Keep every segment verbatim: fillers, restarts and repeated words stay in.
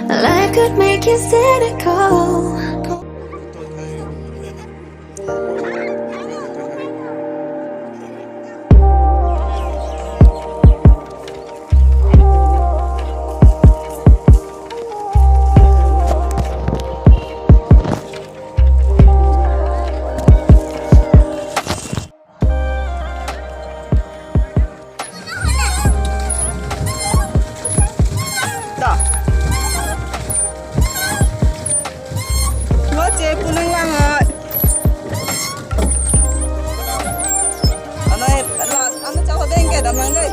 Life could make you cynical. Da. Lo che punang lang oi. Ano, ano, ano, chau deng ke damang dei.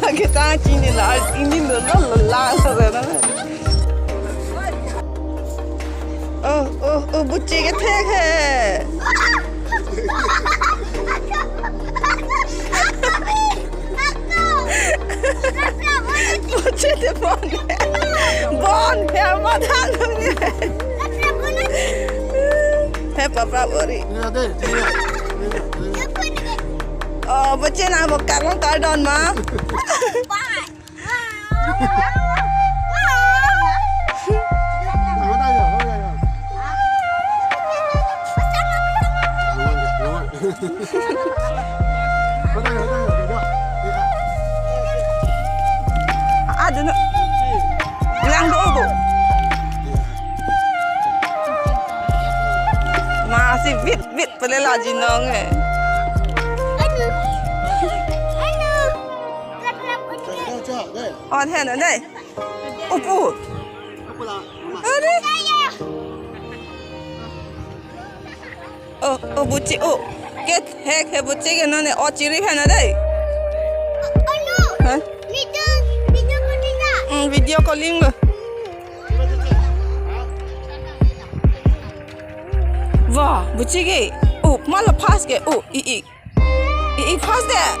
Lake ta chini la, ini lo lo lo la lo lo. Oh, oh, oh, buchi kethek he. Buchi te bon he. Bon he, madhan he. He, papra bori. Iya, deh, iya. Iya, iya. Oh, buchi nang bo karlong kardon ma. Aduh, no. Lang do ko. Masih bit bit pele la jinong eh. On hen dei. Upu. Are. Oh, oh, buchi, oh. Kethek he buchi ke none, oh, chiri phena dei. Hah? Video, video calling na. Hmm, video calling lo. Wah, buchi ke. Oh, mala fast ke. Oh, i, i. I, i fast dei.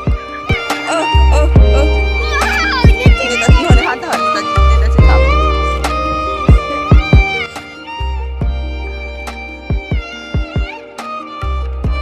Oh, oh, oh.